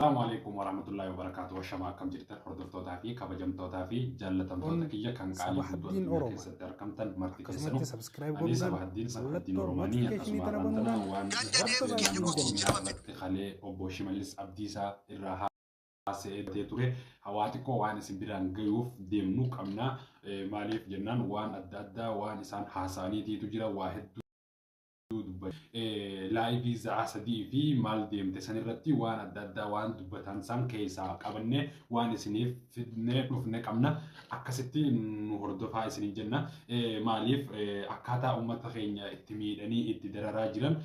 Assalamu alaikum warahmatullahi wabarakatuh. Washamaa akkam jirtan hordoftootaa fi kabajamtootaa fi jaallatamtoota Kun kiyya kan qaalii guutuu Sabahaddiin addunyaa Oromoo. keessatti argamtan marti Akkasumatti keessanuu. subscribe Ani godhuudhaan Sabahaddiin Sabahaddiin mallattoo Oromaanii notification akkasuma tana har'aan tana banuudhaan waan Ganda wanta deemu baay'ee keenya nu qofti jenna. jijjiirama fidu. irratti kalee obbo Shimallis Abdiisaa irraa haasa'ee ture. Hawaa xiqqoo waan isin biraan gayuuf deemnu qabna. Maaliif jennaan waan adda addaa waan isaan haasa'aniitiitu jira waa hedduu Laayivii za'aa 3 fi maal deemte san irratti waan adda addaa waan dubbatan san keessaa qabannee waan isiniif fidnee dhufne qabna. Akkasitti nu hordofaa isiniin jenna. Maaliif akkaataa uummata keenya itti miidhanii itti dararaa jiran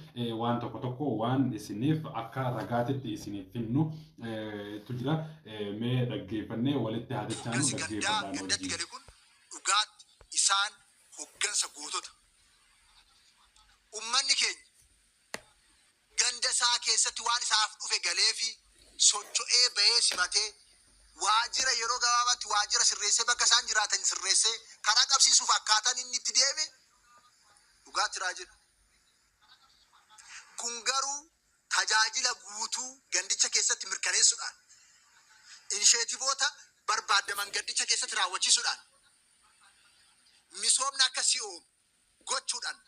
waan tokko tokko waan isiniif akka ragaatitti isiniif finnu tu jira. Mee dhaggeeffannee walitti haa dachaanu Hoggansi gandaa dhaggeeffadhaa nu gandatti wajjin. gale kun dhugaatti isaan hoggansa gootota. Ummanni keenya ganda isaa keessatti waan isaaf dhufe galeefii socho'ee bahee simatee waajjira yeroo gabaabaatti waajjira sirreessee bakka isaan jiraatan sirreessee karaa qabsiisuuf akkaataan inni itti deeme dhugaatti raajidha. Kun garuu tajaajila guutuu gandicha keessatti mirkaneessuudhaan inisheetivoota barbaadaman gandicha keessatti raawwachiisuudhaan misoomni akka si'oomu gochuudhaan.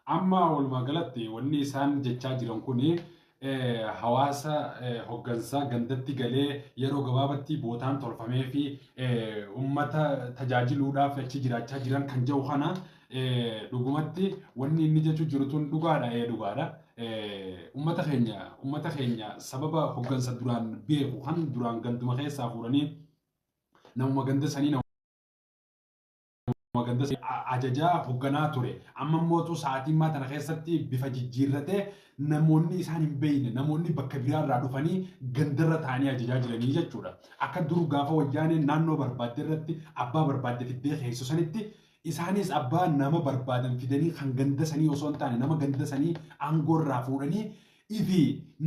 Amma walumaa galatti wanni isaan jechaa jiran kun hawaasa hoggansaa gandatti galee yeroo gabaabatti bootaan tolfamee fi ummata tajaajiluudhaaf achi jiraachaa jiran kan jedhu kana dhugumatti wanni inni jechuu jiru tun dhugaadha ee dhugaadha. Ummata keenya ummata keenya sababa hoggansa duraan beeku kan duraan ganduma keessaa fuudhanii namuma ganda sanii namuma ganda sanii ajajaa hogganaa ture. Amma immootu sa'aatii ammaa tana keessatti bifa jijjiirratee namoonni isaan hin beekne namoonni bakka biraarraa dhufanii gandarra taa'anii ajajaa jiranii jechuudha. Akka dur gaafa wayyaaneen naannoo barbaadde irratti abbaa barbaadde fiddee keessu sanitti isaanis abbaa nama barbaadan fidanii kan ganda sanii osoo hin taane nama ganda sanii aangoo irraa fuudhanii ifi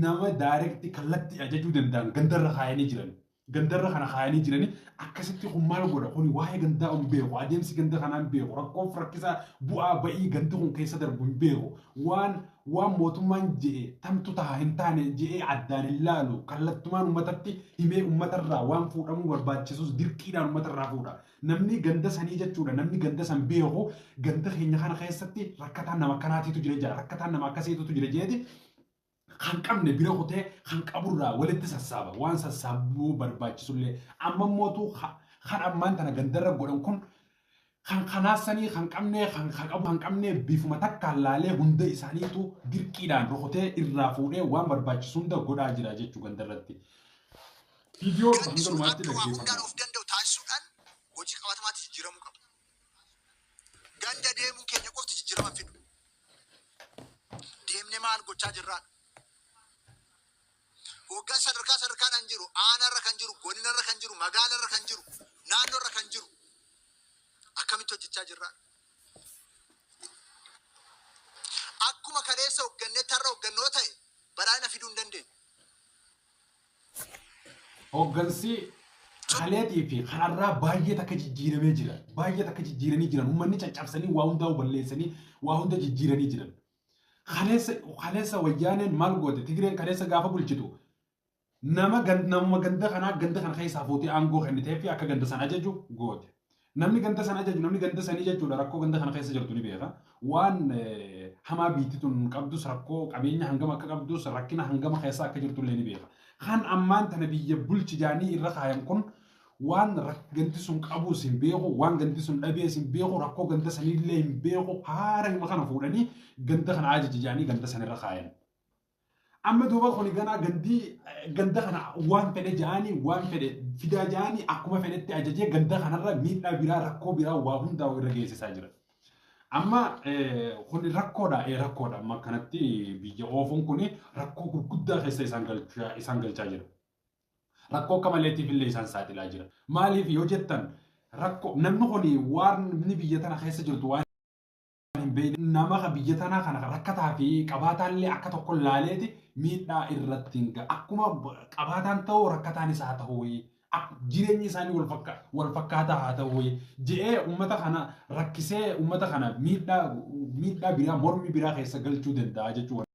nama daayirekti kallattii ajajuu danda'an gandarra kaayanii jiran. Gandarra kana kaayanii jiranii akkasitti kun maal godha kuni waa'ee gandaa hin beeku adeemsi ganda kanaa hin beeku rakkoof rakkisaa bu'aa ba'ii gandi kun keessa darbu hin beeku waan waan mootummaan je'e tamtu taha hin taane je'ee addaan hin laalu kallattumaan uummatatti himee uummatarraa waan fuudhamuu barbaachisus dirqiidhaan uummatarraa fuudha namni ganda sanii jechuudha namni ganda san beeku ganda keenya kana keessatti rakkataan nama akkanaatiitu jira jira rakkataan nama akkasiitu jira jeeti kan qabne bira kutee kan qaburraa walitti sassaaba waan sassaabuu barbaachisullee amma mootu kan ammaan tana gandarra godhan kun kan kanaa sanii kan qabne kan qabu kan qabne bifuma takkaan laalee hunda isaaniitu dirqiidhaan rukutee irraa fuudhee waan barbaachisu hunda godhaa jira jechuu gandarratti. Viidiyoo Gandi hanga sun dhumaatti akka waa hundaan dhaggeeffadhaa. of danda'u taasisuudhaan hojii qabatamaatti jijjiiramuu qaba. Ganda deemuun keenya qofti jijjiirama hin fidu. Deemnee maal gochaa jirraadha. Hooggansa sadarkaa sadarkaadhaan jiru, aanaarra kan jiru, godinarra kan jiru, magaalarra kan jiru, naannoorra kan jiru akkamitti hojjechaa jirraadha. Akkuma kaleessa hooggannetti har'a hooggannoo ta'e badhaadhina fiduu hin dandeenyu. Hooggansi kaleetii fi kanarraa baay'ee takka jijjiiramee jira. Baay'ee takka jijjiiranii jiran. Uummanni caccabsanii waa hundaa balleessanii waa hunda jijjiiranii jiran. Kaleessa kaleessa wayyaaneen maal goote? Tigreen kaleessa gaafa bulchitu nama namuma ganda kanaa ganda kana keessaa fuutee aangoo kennitee fi akka ganda san ajaju goote. Namni ganda san ajaju namni ganda sanii jechuudha rakkoo ganda kana keessa jirtu ni beeka. Waan hamaa biitti tun qabdus rakkoo qabeenya hangam akka qabdus rakkina hangama keessa akka jirtu illee ni beeka. Kan ammaan tana biyya bulchi jaanii irra kaayan kun waan gandi sun qabuus hin beeku waan gandi sun dhabees hin beeku rakkoo ganda sanillee hin beeku haara hima kana fuudhanii ganda kana ajaji jaanii ganda sanirra kaayan. Amma duuba kuni ganaa gandii ganda kana waan fedhe ja'anii waan fedhe fidaa ja'anii akkuma fedhetti ajajee ganda kanarra miidhaa biraa rakkoo biraa waa hundaa irra geessisaa jira. Amma kuni rakkoodha ee rakkoodha amma akkanatti biyya oofuun kuni rakkoo gurguddaa keessa isaan galchaa isaan galchaa jira. Rakkoo akka maleetiif illee isaan saaxilaa jira. Maaliif yoo jettan rakkoo namni kuni waan biyya tana keessa jirtu waan hin beekne nama ka biyya tanaa kana rakkataa fi qabaataallee akka tokko laaleeti miidhaa irratti hin ga'a. Akkuma qabaataan ta'u rakkataanis haa ta'u jireenyi isaanii wal fakkaataa haa ta'u je'ee uummata kana rakkisee uummata kana miidhaa miidhaa biraa mormi biraa keessa galchuu danda'a jechuudha.